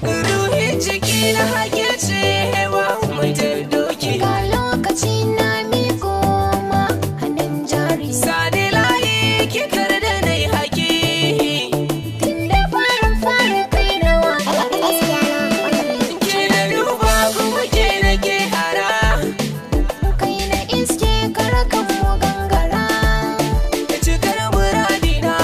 Ruhin jiki na hake cewa mai doki. Ga lokaci na miko ma hannun jari. Sani layi kikar da na yi haki. Tun da farin fari kai na wakari. Ke na duba kuma ke na ke hara. Kai na iske karakan mu gangara. Cikar muradina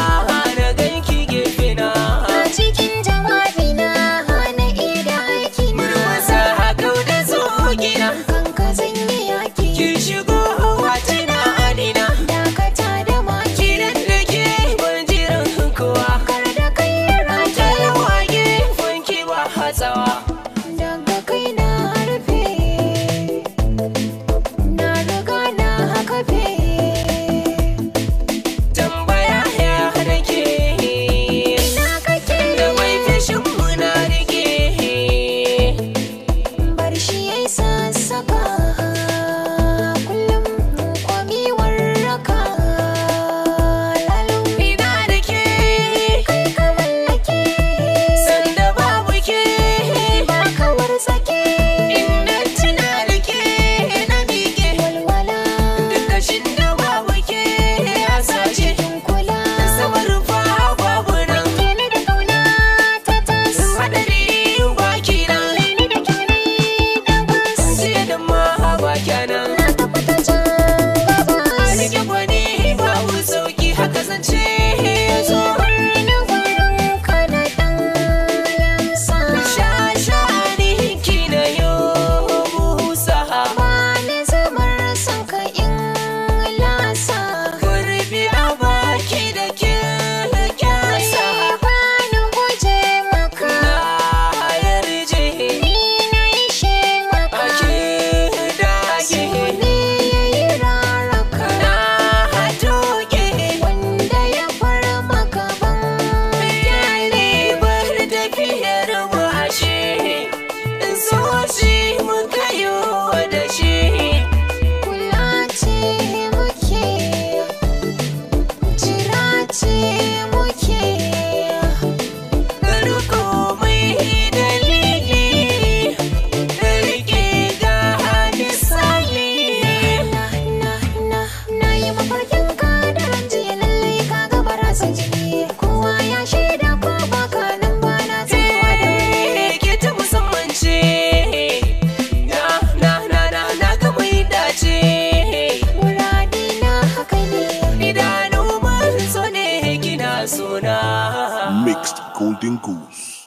na ganki gefe na. A cikin jawabina hana ida aikina. Murmusa haka da zogina. Kanka zan yi yaki. Ki shigo watina adina. Dakata da maki. Kiran da ke ban jiran kowa. Kar da kai raki. Talawa gefen ki ba hatsawa. Daga kai na rufe. Na riga na hakafe. Tambaya ya nake. Ina kake? Da mai fishin mu na rike. Bar shi yayi sassaka. Kullum mu kwami warraka. Lalu Ina da ke. Kai ka mallake. Sanda babu ke. Ba kawar sake. Inda tuna da ke na miƙe. Walwala. Duk kashin da babu ke ya sace. Cikin kula. Sama rufa babu nan. Wanke ni da kauna ta tas. Hadari baki nan. Kalle ni da kyau ni da bas. Jiya da ma ba kenan. Na tafi ta can gabas. Rike gwani babu sauki haka zance ya zo. Birnin gurin ka na ɗan lamsa. Shashani ki na yo busa. Ba ni zamar son ka in lasa. Kurbi a baki da kyasa. Ba ni guje maka. Na yarje. Ni na ishe maka. Ake dage. So ne ya yi raraka. Na toke. Wanda ya fara maka ban Yare bar tafiyar mu ashe. Zuci muka yi da shi. Kula ce muke, jira ce muke. Riko mai dalili, rike ga misali. Na na na na yi mafarkin ka daren jiya, lallai ka ga barasa jini. Kowa ya shaida ko baka nan ba na tsayawa da wuri. Ke ta musamman ce, na na na na na ga mai dace. Muradi na haka ne. Idanu mun so ne kina suna. Mixed Golden Goose.